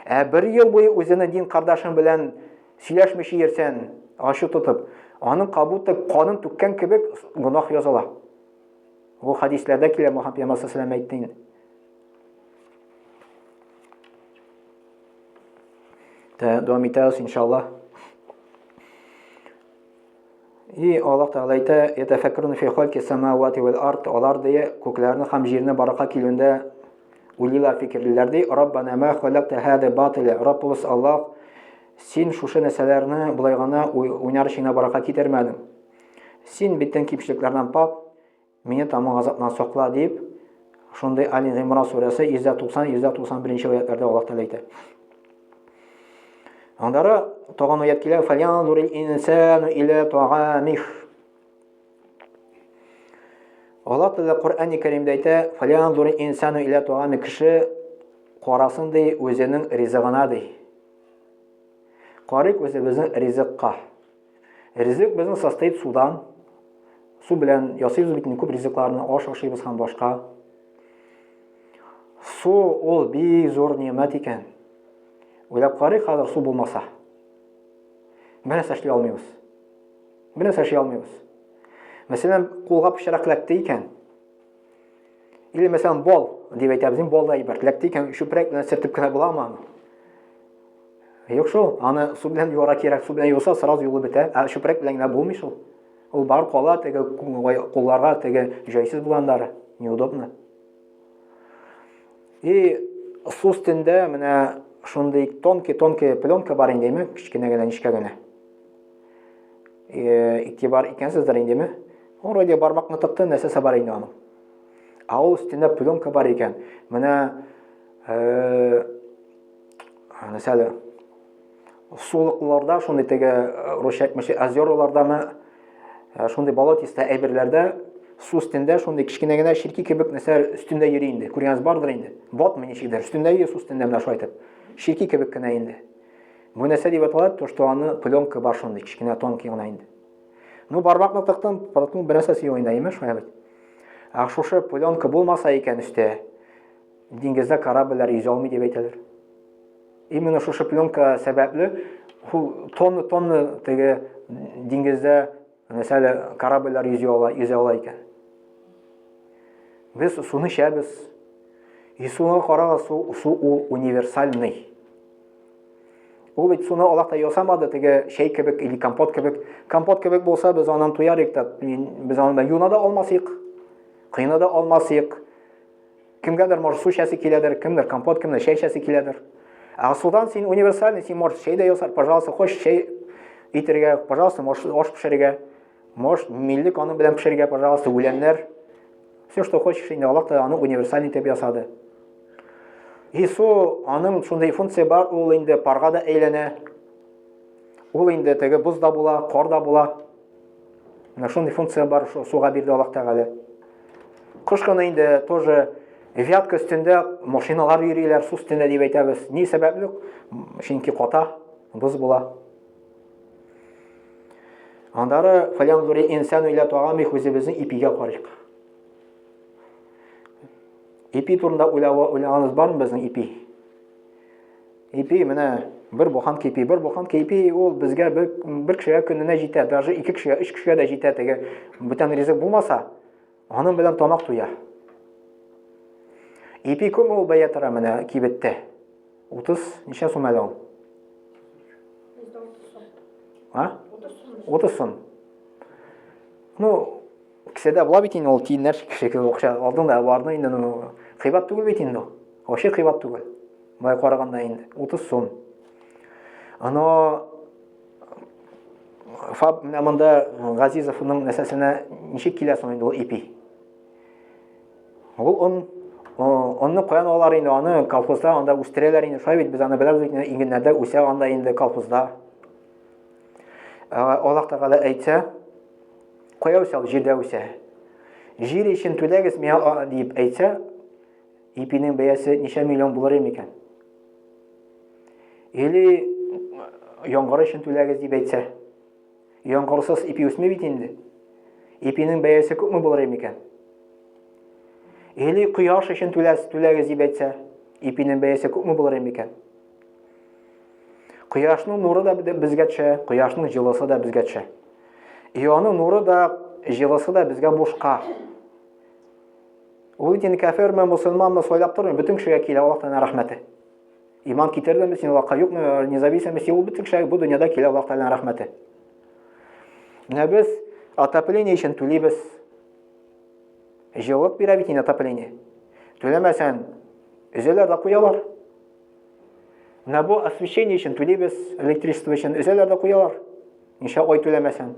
Ә бер ел буе үзенең дин кардәшең белән сөйләшмичә йөрсән, ачу тотып, аның как будто канын түккән кебек гөнаһ языла. Бу хәдисләрдә килә, Мөхәммәд пәйгамбәр саллаллаху әйтте инде. Тә дәвам итәбез иншаллаһ. И Аллаһ Тәгалә әйтә, "Ятафаккарун фи халки самавати вал ард", алар ди күкләрне һәм җирне барлыкка килүендә уйлыйлар, фикерлиләр ди. Раббана ма халакта хаза батиля. Раббыбыз Аллаһ, син шушы нәрсәләрне болай гына уйнар өчен генә барлыкка китермәдең. Син бөтен кимчелекләрдән пакь, Мине тамак газабыннан сакла дип, шундый Али Гыймран сүрәсе 190-191 аятларда Аллаһ Тәгалә әйтә. Аннары тагын аят килә, "Фальянзурил инсану иля та'амих". Аллаһ Тәгалә Коръәни Кәримдә әйтә, "Фальянзурил инсану иля та'амих" кеше карасын ди үзенең ризыгына ди. Карыйк үзебезнең ризыкка. Ризык безнең состоит судан. Су белән ясыйбыз бит күп ризыкларны, аш ашыйбыз һәм башка. Су ул бик зур нимәт икән. Уйлап карыйк, хәзер су булмаса. Бер нәрсә эшли алмыйбыз. Бер нәрсә эшли алмыйбыз. Мәсәлән, кулга пычрак эләкте икән. Или, мәсәлән, бал дип әйтәбез, бал да әйбер. Эләкте икән, чүпрәк белән сөртеп кенә буламы аны? Юк шул, аны су белән юарга кирәк, су белән юса, сразу юылып бетә. Ә чүпрәк белән генә булмый шул. Ул бар кала, теге кулларга теге җайсыз булгандары, неудобно. И су өстендә менә шундый тонкий-тонкий пленка бар индеме, кечкенә генә, нечкә генә. Игътибар иткәнсездер индеме? Ул вроде бармакны тыкты, нәрсәсе бар инде аның. Ә ул өстендә пленка бар икән. Менә Мәсәлән, Сулыкларда, шундый теге э, русча әйтмешли, озералардамы, э, шундый болотистый әйберләрдә су өстендә шундый кечкенә генә черки кебек нәрсә өстендә йөри инде. Күргәнегез бардыр инде. Батмый ничектер. Өстендә йөри су өстендә менә шулай итеп. Черки кебек кенә инде. Бу нәрсә дип атала? То, что аны пленка бар шундый кечкенә тонкий гына инде. Ну, бармакны тыктым, проткның бер нәрсәсе юк инде, әйеме, шулай бит. Ә шушы пленка булмаса икән өстә, диңгездә корабльләр йөзә алмый дип әйтәләр. Именно шушы пленка сәбәпле, ул тонна-тонна теге диңгездә мәсәлән корабльләр йөзә ала, йөзә ала икән. Без суны эчәбез. И суга карагыз, су, су ул универсальный. Ул бит суны Аллаһ та ясамады, теге чәй кебек или компот кебек. Компот кебек булса, без аннан туяр идек тә, без аннан юна да алмас идек, кыйна да алмас идек. Кемгәдер, может, су эчәсе киләдер, кемдер компот, кемдер чәй эчәсе киләдер. Ә судан син универсальный, син можешь чәй дә ясар, пожалуйста, хочешь чәй итергә, пожалуйста, можешь аш пешерергә, можешь миллек аның белән пешерергә, пожалуйста, үләннәр. Все, что хочешь, инде Аллаһ та аны универсальный итеп ясады. И су, аның шундый функция бар, ул инде парга да әйләнә. Ул инде теге боз да була, кар да була. Менә шундый функция бар, суга бирде Аллаһ Тәгалә. Кыш көне инде тоже Вятка өстендә машиналар йөриләр, су өстендә дип әйтәбез. Ни сәбәпле? Чөнки ката, боз була. Андары фалянзури инсану иля таамих үзебезнең ипигә карыйк. Ипи турында уйлаганыгыз бармы безнең ипи? Ипи менә бер буханка ипи, бер буханка ипи ул безгә бер, бер кешегә көненә җитә, даже ике кешегә, өч кешегә дә җитә теге бүтән ризык булмаса, аның белән тамак туя. Ипи күпме ул бәя тора менә кибеттә? 30 ничә сум әле ул? А? 30 сум. Ну, кесәдә була бит инде ул тиеннәр шикелле акча алдың да бардың инде, ну, кыйбат түгел бит инде ул. Вообще кыйбат түгел. Болай караганда инде 30 сум. Ано фаб менә монда Газизовның нәрсәсенә ничек килә соң инде ул ипи? Ул он онны каян алалар инде аны колхозда анда үстерәләр инде шулай бит без аны беләбез бит игеннәрдә үсә анда инде колхозда. Аллаһ Тәгалә әйтсә, кая үсә ул? Җирдә үсә. Җир өчен түләгез миңа дип әйтсә, Ипинең бәясе ничә миллион булыр микән? Или яңгыр өчен түләгез дип әйтсә. Яңгырсыз ипи үсми бит инде. Ипинең бәясе күпме булыр микән? Или кояш өчен түләс, түләгез дип әйтсә, ипинең бәясе күпме булыр микән? Кояшның нуры да безгә төшә, кояшның җылысы да безгә төшә. И аның нуры да, җылысы да безгә бушка. Ул бит инде кәферме, мусульманмы сайлап тормый, бөтен кешегә килә Аллаһ Тәгаләнең рәхмәте. Иман китердеме син Аллаһка, юкмы, независимости, ул бөтен кешегә бу дөньяда килә Аллаһ Тәгаләнең рәхмәте. Менә без отопление өчен түлибез. Җылылык бирә бит инде отопление. Түләмәсәң, өзәләр дә куялар. Менә бу освещение өчен түлибез, электричество өчен өзәләр дә куялар. Ничә ай түләмәсәң.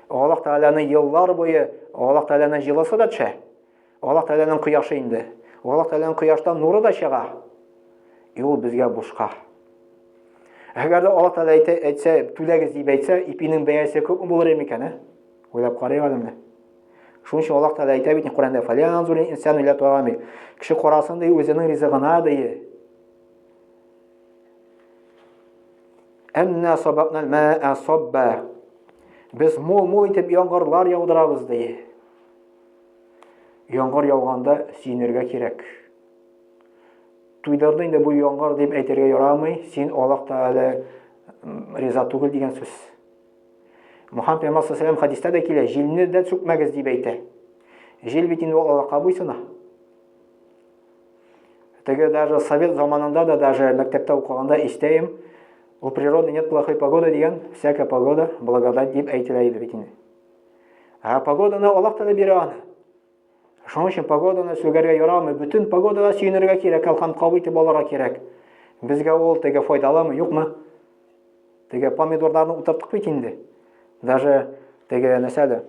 Аллаһ Тәгаләнең еллар буе Аллаһ Тәгаләнең җылысы да төшә. Аллаһ Тәгаләнең кояшы инде. Аллаһ Тәгаләнең кояштан нуры да чыга. И ул безгә бушка. Әгәр дә Аллаһ Тәгалә әйтә, әйтсә, түләгез дип әйтсә, ипинең бәясе күпме булыр микән, ә? Уйлап карыйк әле менә. Шуның өчен Аллаһ Тәгалә әйтә бит Коръәндә, "Фалянзур инсану иля таами". Кеше карасын ди үзенең ризыгына ди. Әннә сабабнал мәә сабба. Без мул-мул итеп яңгырлар яудырабыз, ди. Яңгыр яуганда сөенергә кирәк. Туйдырды инде бу яңгыр дип әйтергә ярамый, син Аллаһ Тәгалә риза түгел дигән сүз. Мухаммад пәйгамбәр саллаллаху хәдистә дә килә, җилне дә сүкмәгез дип әйтә. Җил бит инде Аллаһка буйсына. Теге даже совет заманында да даже мәктәптә укыганда истәем, у природы нет плохой погоды дигән, всякая погода благодать дип әйтелә иде бит инде. Ә погоданы Аллаһ Тәгалә бирә аны. Шуның өчен погоданы сүгәргә ярамый, бөтен погодага сөенергә кирәк, һәм кабул итеп алырга кирәк. Безгә ул теге файдалымы, юкмы? Теге помидорларны утырттык бит инде. Даже теге нәрсә әле?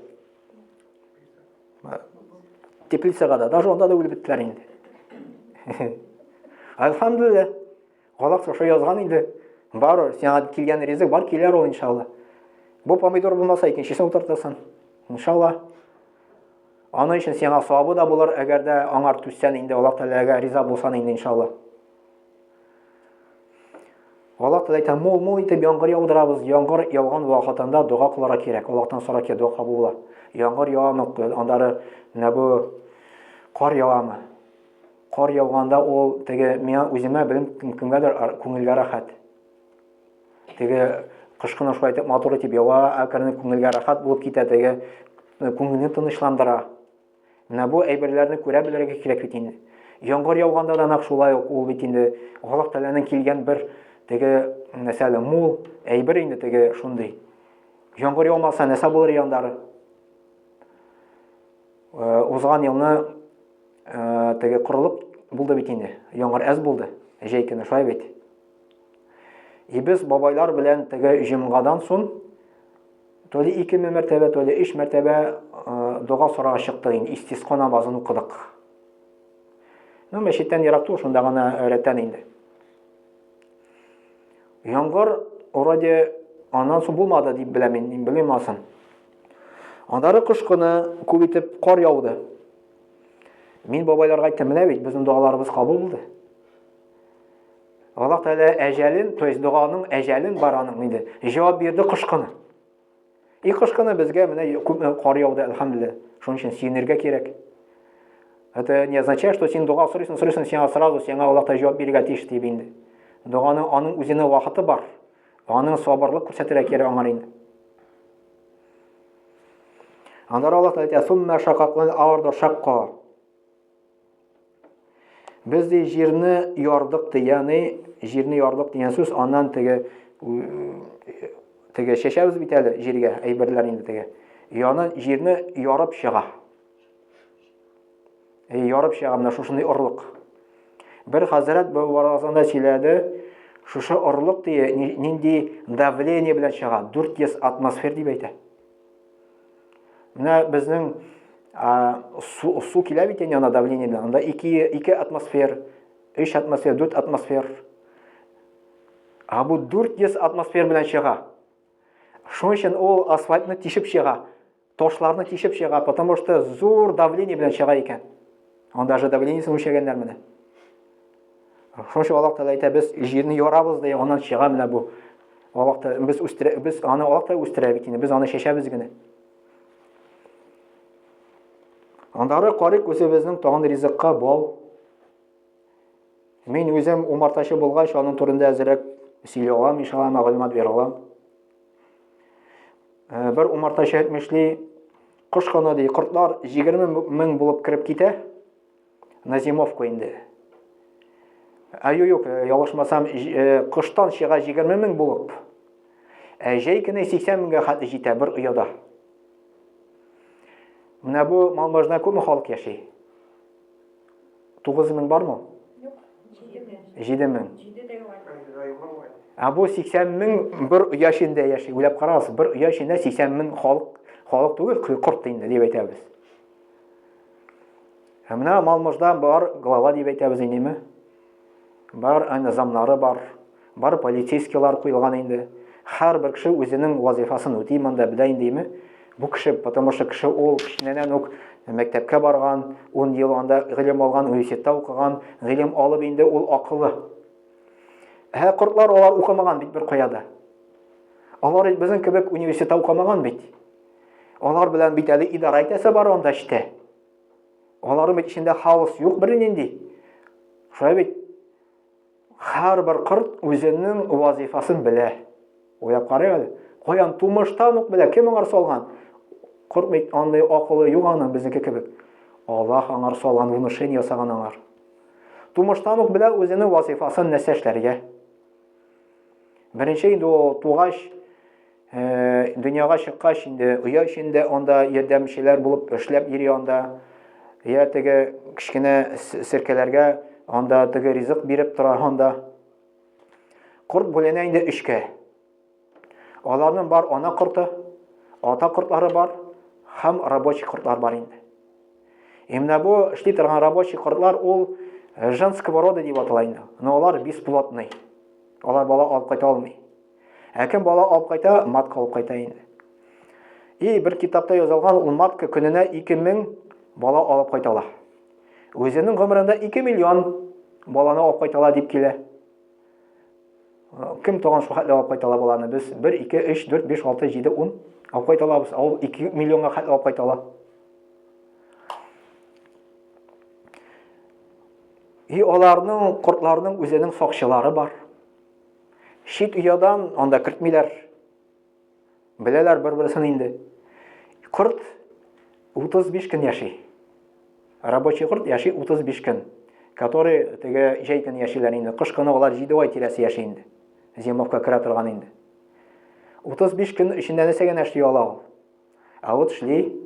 Теплицага да, даже онда да үлеп беттеләр инде. Альхамдулилла. Аллаһ шушы язган инде. Бар, сиңа килгән ризык бар, килер ул иншалла. Бу помидор булмаса, икенчесен утыртасың. Иншалла. Аның өчен сиңа савабы да булыр, әгәр дә аңар түзсән инде Аллаһ Тәгаләгә риза булсан инде иншалла. Аллаһ Тәгалә әйтә, мул-мул итеп яңгыр яудырабыз. Яңгыр яуган вакытында дога кылырга кирәк. Аллаһтан сора кирәк, дога кабул була. Яңгыр явамы, аннары менә бу кар явамы? Кар яуганда ул теге миңа үземә белем кемгәдер күңелгә рәхәт. Теге кыш көне шулай итеп матур итеп ява, әкрен күңелгә рәхәт булып китә, теге күңелне тынычландыра. Менә бу әйберләрне күрә белергә кирәк бит инде. Яңгыр яуганда да нәкъ шулай ук ул бит инде Аллаһ Тәгаләнең килгән бер теге нәрсә мул әйбер инде теге шундый. Яңгыр яумаса нәрсә булыр яндары? Э, узган елны э, теге корылык булды бит инде. Яңгыр әз булды. Җәй көне шулай бит. И без бабайлар белән теге җомгадан соң То ли ике мәртәбә, то ли өч мәртәбә э, дога сорарга чыктык инде, истисқа намазын укыдык. Ну, мәчеттән ерак түгел, шунда гына рәттән инде. Яңгыр вроде аннан соң булмады дип беләм мин, белмим асын. Аннары кыш көне күп итеп кар яуды. Мин бабайларга әйттем, менә бит безнең догаларыбыз кабул булды. Аллаһ Тәгалә әҗәлен, то есть доганың әҗәлен бар аның инде. Җавап бирде кыш көне. И кыш көне безгә менә күпме кар яуды, әлхәмдүлилләһ. Шуның өчен сөенергә кирәк. Это не означает, что син дога сорыйсың, сорыйсың, сиңа сразу сиңа Аллаһ Тәгалә җавап бирергә тиеш дип инде. Доганың аның үзенең вакыты бар. Аның сабырлык күрсәтергә кирәк аңар инде. Аннары Аллаһ Тәгалә әйтә, "Сумма шакаклан арда шакка". Без ди җирне ярдык ди, ягъни җирне ярдык дигән сүз аннан теге теге чәчәбез бит әле җиргә әйберләр инде теге. Янын җирне ярып чыга. Э, ярып чыга менә шушындый орлык. Бер хәзрәт бу варазында сөйләде, шушы орлык ди нинди давление белән чыга, 400 атмосфер дип әйтә. Менә безнең су, су килә бит инде ана давление белән. Анда 2 2 атмосфер, 3 атмосфер, 4 атмосфер. А бу 400 атмосфер белән чыга. Шуның өчен ул асфальтны тишеп чыга, ташларны тишеп чыга, потому что зур давление белән чыга икән. Анда же давлениесен үлчәгәннәр менә. Шуның өчен Аллаһ Тәгалә әйтә, без җирне ярабыз ди, аннан чыга менә бу. Аллаһ Тәгалә без үстерә, без аны Аллаһ Тәгалә үстерә бит инде, без аны чәчәбез генә. Аннары карыйк үзебезнең тагын ризыкка бал. Мин үзем умартачы булгач, аның турында әзрәк сөйли алам, иншалла, мәгълүмат бирә алам. Э, бер умартачы әйтмешли, кыш көне ди, кортлар 20 мең булып кереп китә, на зимовку инде. Ә юк, юк, э, ялгышмасам, э, кыштан чыга 20 мең булып. Ә җәй көне 80 меңгә хәтле җитә бер ояда. Менә бу Малмыжда күпме халык яши? 9 мең бармы? Юк, 7 мең. 7 мең. 7 дә юк. Ә бу 80 мең бер оя эчендә яши. Уйлап карагыз, бер оя эчендә 80 мең халык, халык түгел, корт инде дип әйтәбез. Ә менә Малмыжда бар глава дип әйтәбез инде, Бар аны замнары бар, бар полицейскийлар куелган инде. Һәрбер кеше үзенең вазифасын үти монда белә инде, Бу кеше, потому что кеше ул кечкенәдән үк мәктәпкә барган, 10 ел анда гыйлем алган, университетта укыган, гыйлем алып инде ул акыллы. Ә кортлар алар укымаган бит бер кая да. Алар безнең кебек университетта укымаган бит. Алар белән бит әле идарә итәсе бар анда эчтә. Аларның бит эчендә хаос юк бернинди. Шулай бит. Һәрбер корт үзенең вазифасын белә. Уйлап карыйк әле. Каян тумыштан ук белә, кем аңар салган? Корт бит андый акылы юк аның безнеке кебек. Аллаһ аңар салган, внушение ясаган аңар. Тумыштан ук белә үзенең вазифасын нәрсә эшләргә. Беренче инде ул тугач, Э, дөньяга чыккач инде оя эчендә анда ярдәмчеләр булып эшләп йөри анда. Я теге кечкенә серкәләргә анда теге ризык биреп тора анда. Корт бүленә инде өчкә. Аларның бар ана корты, ата кортлары бар һәм рабочий кортлар бар инде. И менә бу эшли торган рабочий кортлар ул э, женского рода дип атала инде. Но алар бесплотный. Алар бала алып кайта алмый. Ә кем бала алып кайта, матка алып кайта инде. И бер китапта язылган, ул матка көненә 2000 бала алып кайта ала. Үзенең гомерендә 2 миллион баланы алып кайта ала дип килә. Кем туган шул хәтле алып кайта ала баланы? Без 1, 2, 3, 4, 5, 6, 7, 10 алып кайта алабыз. Ә ул 2 миллионга хәтле алып кайта ала. И аларның, кортларның үзенең сакчылары бар. Чит оядан анда кертмиләр. Беләләр бер-берсен инде. Корт 35 көн яши. Рабочий корт яши 35 көн. Который теге җәй көне яшиләр инде. Кыш көне алар 7 ай тирәсе яши инде. Зимовка керә торган инде. 35 көн эчендә нәрсә генә эшли ала ул? Ә вот эшли.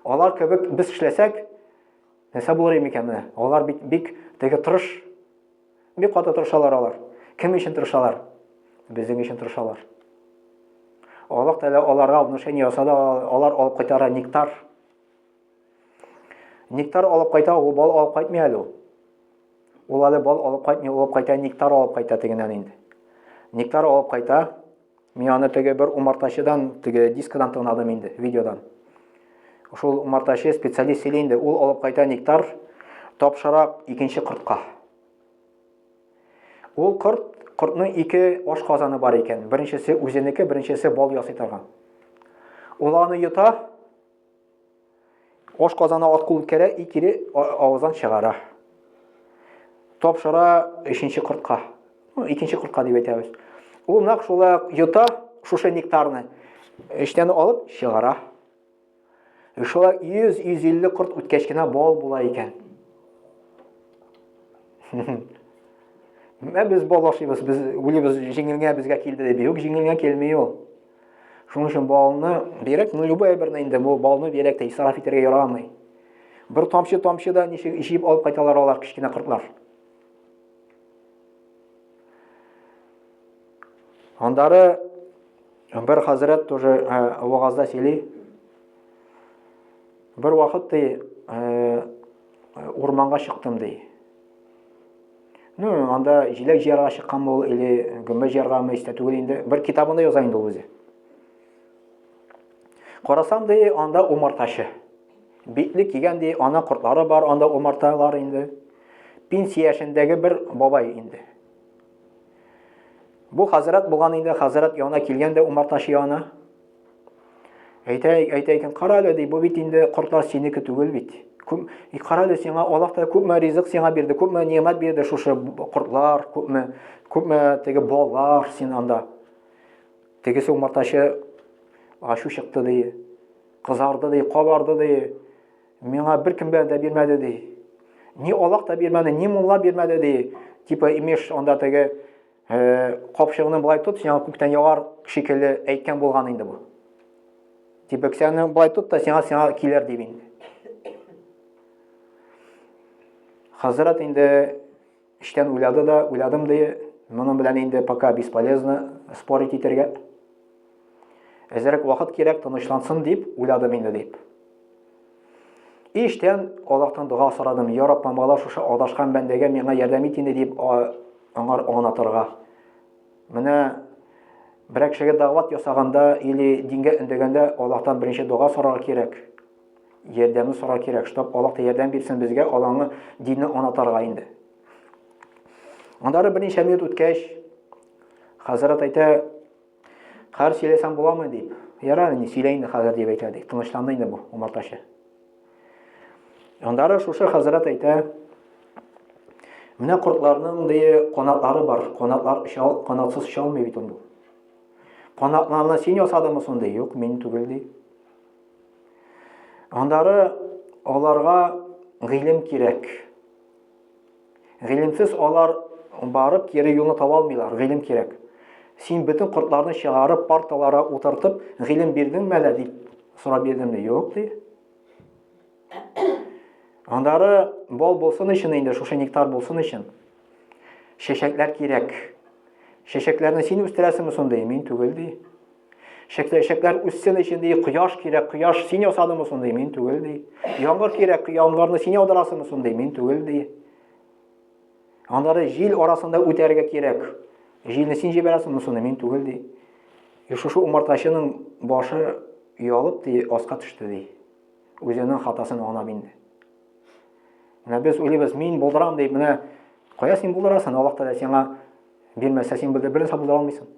Алар кебек без эшләсәк, нәрсә булыр микән менә? Алар бик бик теге тырыш. Бик каты тырышалар алар. Кем өчен тырышалар? Безнең өчен тырышалар. Аллаһ Тәгалә аларга внушение ясады, алар алып кайтара нектар. Нектар алып кайта, ул бал алып кайтмый әле ул. Ул әле бал алып кайтмый, ул алып кайта, нектар алып кайта тегеннән инде. Нектар алып кайта. Мин аны теге бер умартачыдан, теге дискадан тыңладым инде, видеодан. Шул умартачы специалист сөйли инде, ул алып кайта нектар, тапшыра икенче кортка. Ул корт, кортның ике аш казаны бар икән. Беренчесе үзенеке, беренчесе бал ясый торган. Ул аны йота, аш казаны аркылы үткәрә и кире авыздан чыгара. Тапшыра өченче кортка. Ну, икенче кортка дип әйтәбез. Ул нәкъ шулай йота шушы нектарны. Эчтән алып чыгара. Шулай 100-150 корт үткәч кенә бал була икән. Менә без бал ашыйбыз, без уйлыйбыз, җиңелгә безгә килде дип. Юк, җиңелгә килми ул. Шуның өчен балны бирәк, ну любой әйберне инде бу балны бирәк тә исраф итәргә ярамый. Бер тамчы-тамчы да ничек җыеп алып кайталар алар кечкенә кортлар. Андары бер хәзрәт тоже вагазда сөйли. Бер вакыт ди, урманга чыктым ди. Ну, анда җиләк җыярга чыккан бул или гөмбә җыяргамы, истә түгел инде. Бер китабында яза инде ул үзе. Карасам ди, анда умартачы. Битлек кигән ди, ана кортлары бар, анда умарталар инде. Пенсия яшендәге бер бабай инде. Бу хәзрәт булган инде, хәзрәт янына килгән дә умартачы янына. Әйтә, әйтә икән, кара әле ди, бу бит инде кортлар синеке түгел бит. Күп, и кара әле сиңа Аллаһ та күпме ризык сиңа бирде, күпме ни'мәт бирде шушы кортлар, күпме, күпме теге баллар син анда. Тегесе умартачы ачу чыкты ди, кызарды ди, кабарды ди. Миңа беркем дә бирмәде ди. Ни Аллаһ та бирмәде, ни мулла бирмәде ди. Типа имеш анда теге капчыгыңны болай тот, сиңа күктән явар шикелле әйткән булган инде бу. Типа кесәңне болай тот та сиңа сиңа килер дип инде. Хәзрәт инде эчтән уйлады да, уйладым ди, моның белән инде пока бесполезно спорить итәргә. Әзерәк вакыт кирәк, тынычлансын дип уйладым инде дип. И эчтән Аллаһтан дога сорадым, Я Раббым, Аллаһ шушы адашкан бәндәгә миңа ярдәм ит инде дип аңар аңлатырга. Менә берәр кешегә дәгъват ясаганда или дингә өндәгәндә Аллаһтан беренче дога сорарга кирәк. Ярдәмне сорарга кирәк, чтоб Аллаһ та ярдәм бирсен безгә алаңы динне аңлатырга инде. Аннары берничә минут үткәч, хәзрәт әйтә, Хәзер сөйләсәң буламы дип. Ярар, инде сөйлә инде хәзер дип әйтә ди. Тынычланды инде бу умартачы. Аннары шушы хәзрәт әйтә, менә кортларның ди канатлары бар. Канатлар оча, канатсыз оча алмый бит ул. Канатларны син ясадыңмы соң ди? Юк, мин түгел ди. Аннары аларга гыйлем кирәк. Гыйлемсез алар барып кире юлны таба алмыйлар, гыйлем кирәк. Син бөтен кортларны чыгарып, парталара утыртып, гыйлем бирдеңме әллә дип сорап бирдем ди. Юк ди. Аннары бал булсын өчен инде, шушы нектар булсын өчен чәчәкләр кирәк. Чәчәкләрне син үстерәсеңме соң ди? Мин түгел ди. Чәчәкләр үссен өчен ди, кояш кирәк, кояш син ясадыңмы соң ди, мин түгел ди. Яңгыр кирәк, яңгырны син яудырасыңмы соң ди, мин түгел ди. Аннары җил арасында үтәргә кирәк. Җилне син җибәрәсең, монысыны мин түгел, ди. И шушы умартачының башы ялып, ди, аска төште, ди. Үзенең хатасын аңлап инде. Менә без уйлыйбыз, мин булдырам дип, менә кая син булдырасың? Аллаһ Тәгалә сиңа бирмәсә, син бер нәрсә булдыра алмыйсың.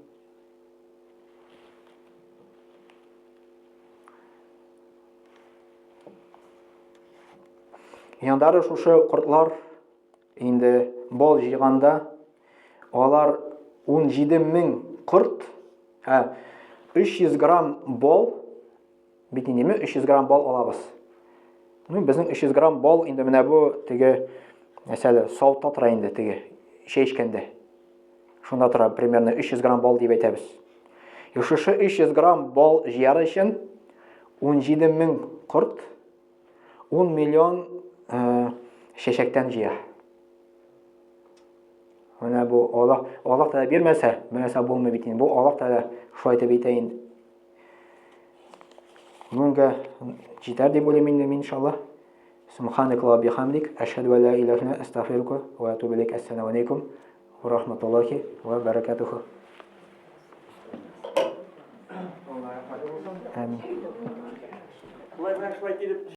Яндары шушы кортлар инде бал җыйганда алар 17 мең корт, ә 300 грамм бал, бит инде 300 грамм бал алабыз. Ну, безнең 300 грамм бал инде менә бу теге нәрсәле савытта тора инде теге чәй эчкәндә. Шунда тора примерно 300 грамм бал дип әйтәбез. И шушы 300 грамм бал җыяр өчен 17 мең корт 10 миллион э, чәчәктән җыя. Менә бу Аллаһ, Аллаһ Тәгалә бирмәсә, бер нәрсә булмый бит инде. Бу Аллаһ Тәгалә шулай итеп әйтә инде. Бүгенгә җитәр дип уйлыйм инде мин иншаллаһ. Субханак ва бихамдик, ашһаду ан ла илаһа илля астагфирука ва атубу илейк. Ассаламу алейкум ва рахматуллахи ва баракатуху. Амин. Шулай белән шулай килеп.